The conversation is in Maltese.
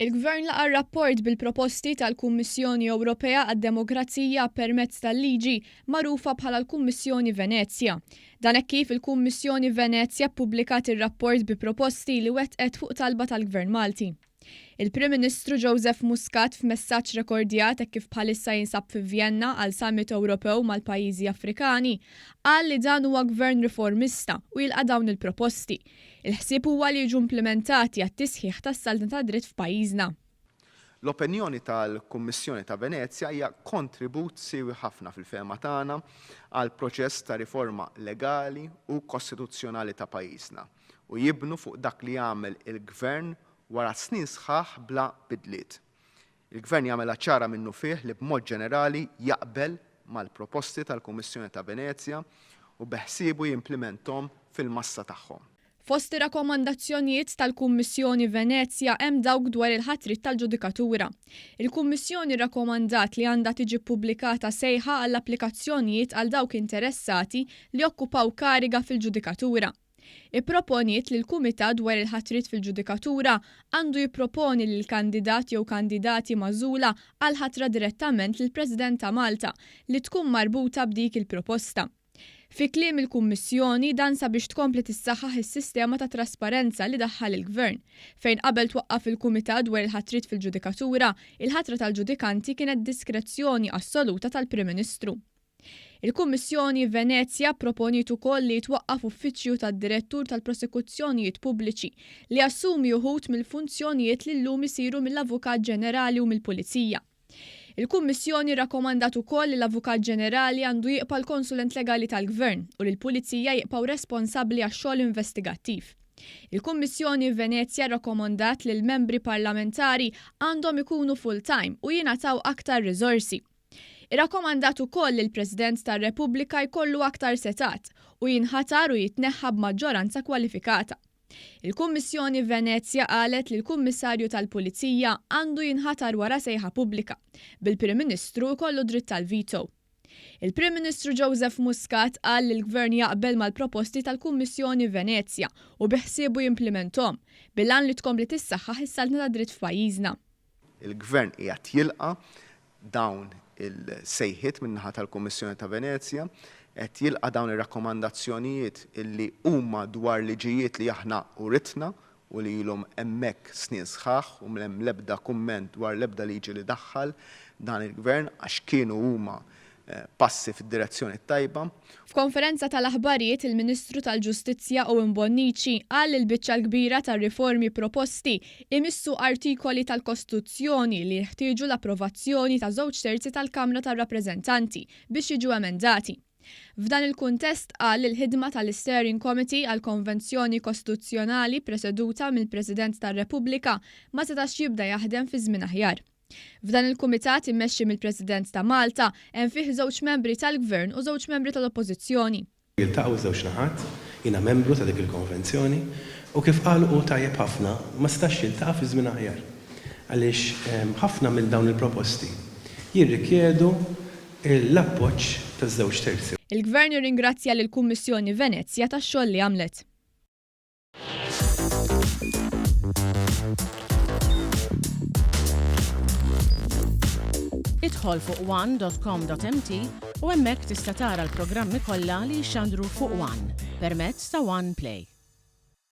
Il-Gvern laqa' r-rapport bil-proposti tal-Kummissjoni Ewropea għad-Demokrazija permezz tal-Liġi, magħrufa bħala l-Kummissjoni Venezja. Dan hekk kif il-Kummissjoni Venezja ppubblikat ir-rapport bi proposti li wettqet fuq talba tal-Gvern Malti. Il-Prim Ministru Joseph Muscat f'messaġġ rekordjat hekk kif bħalissa jinsab fi Vjenna għal Summit Ewropew mal-pajjiżi Afrikani, qal li dan huwa Gvern riformista u jilqa' dawn il-proposti. Il-ħsieb huwa li jiġu implimentati għat-tisħiħ tas-saltna tad-dritt f'pajjiżna. L-opinjoni tal-Kummissjoni ta' Venezja hija kontribut siewi ħafna fil-fehma tagħna għall-proċess ta' riforma legali u kostituzzjonali ta' pajjiżna u jibnu fuq dak li għamel il-Gvern wara snin sħaħ bla bidliet. Il-Gvern jagħmilha ċara minnufih li b'mod ġenerali jaqbel mal-proposti tal-Kummissjoni ta' Venezja u beħsiebu jimplimenthom fil-massa tagħhom. Fost ir-rakkomandazzjonijiet tal-Kummissjoni Venezja hemm dawk dwar il-ħatriet tal-ġudikatura. Il-Kummissjoni rrakkomandat li għandha tiġi ppubblikata sejħa għall-applikazzjonijiet għal dawk interessati li jokkupaw kariga fil-ġudikatura. Ipproponiet li l-Kumitat dwar il-Ħatriet fil-Ġudikatura għandu jipproponi lill-kandidat jew kandidati magħżula għall-ħatra direttament lill-President ta' Malta li tkun marbuta b'dik il-proposta. Fi kliem il-Kummissjoni, dan sabiex tkompli tissaħħaħ is-sistema ta' trasparenza li daħħal il-Gvern. Fejn qabel twaqqaf il-Kumitat dwar il-Ħatriet fil-Ġudikatura, il-ħatra tal-ġudikanti kienet diskrezzjoni assoluta tal-Prim Ministru. Il-Kummissjoni Venezja pproponiet ukoll li jitwaqqaf uffiċċju tad-Direttur tal-Prosekuzzjonijiet Pubbliċi li jassumi uħud mill-funzjonijiet li llum isiru mill-Avukat Ġenerali u mill-Pulizija. Il-Kummissjoni rrakkomandat ukoll li l-Avukat Ġenerali għandu jibqa' l-konsulent legali tal-Gvern u li l-Pulizija jibqgħu responsabbli għax-xogħol investigattiv. Il-Kummissjoni Venezja rrakkomandat li l-membri parlamentari għandhom ikunu full-time u jingħataw aktar riżorsi. Irrakkomandat ukoll li l-President tar-Repubblika jkollu aktar setgħat u jinħatar u jitneħħa b'maġġoranza kwalifikata. Il-Kummissjoni Venezja qalet li l-Kummissarju tal-Pulizija għandu jinħatar wara sejħa pubblika, bil-Prim Ministru jkollu dritt tal-veto. Il-Prim Ministru Joseph Muscat qal li l-Gvern jaqbel mal-proposti tal-Kummissjoni Venezja u biħsiebu jimplimenthom, bil-għan li tkompli tissaħħaħ is-saltna tad-dritt f'pajjiżna. Il-Gvern qiegħed jilqa' dawn il-sejħiet min-naħa tal-Kummissjoni ta' Venezja, qed jilqa' dawn ir-rakkomandazzjonijiet illi huma dwar liġijiet li aħna writna u li ilhom hemmhekk snin sħaħ u m'hemm l-ebda kumment dwar l-ebda liġi li daħħal dan il-Gvern għax kienu huma passi fid-direzzjoni t-tajba. F'konferenza tal-aħbarijiet il-Ministru tal-Ġustizzja Owen Bonnici qal li l-biċċa l-kbira tar-riformi proposti jmissu artikoli tal-Kostituzzjoni li jinħtieġu l-approvazzjoni ta' żewġ terzi tal-Kamra tar-Rappreżentanti biex jiġu emendati. F'dan il-kuntest qal li l-ħidma tal-Isteering Committee għall-Konvenzjoni Kostituzzjonali preseduta mill-President tar-Repubblika ma setax jibda jaħdem fi żmien aħjar. F'dan il-kumitat immexxi mill-President ta' Malta hemm fih żewġ membri tal-Gvern u żewġ membri tal-Oppożizzjoni. Jiltaqgħu ż-żewġ naħat, jiena membru ta' dik il-konvenzjoni, u kif qal hu tajjeb ħafna, ma setax jiltaqa' fi żmien aħjar. Għaliex ħafna minn dawn il-proposti jirrikjedu l-appoġġ taż-żewġ terzi. Il-Gvern irringrazzja lill-Kummissjoni Venezja tax-xogħol li għamlet. Idħol fuq one dot com dot mt u hemmhekk tista' tara l-programmi kollha li jixxandru fuq one permezz ta' One Play.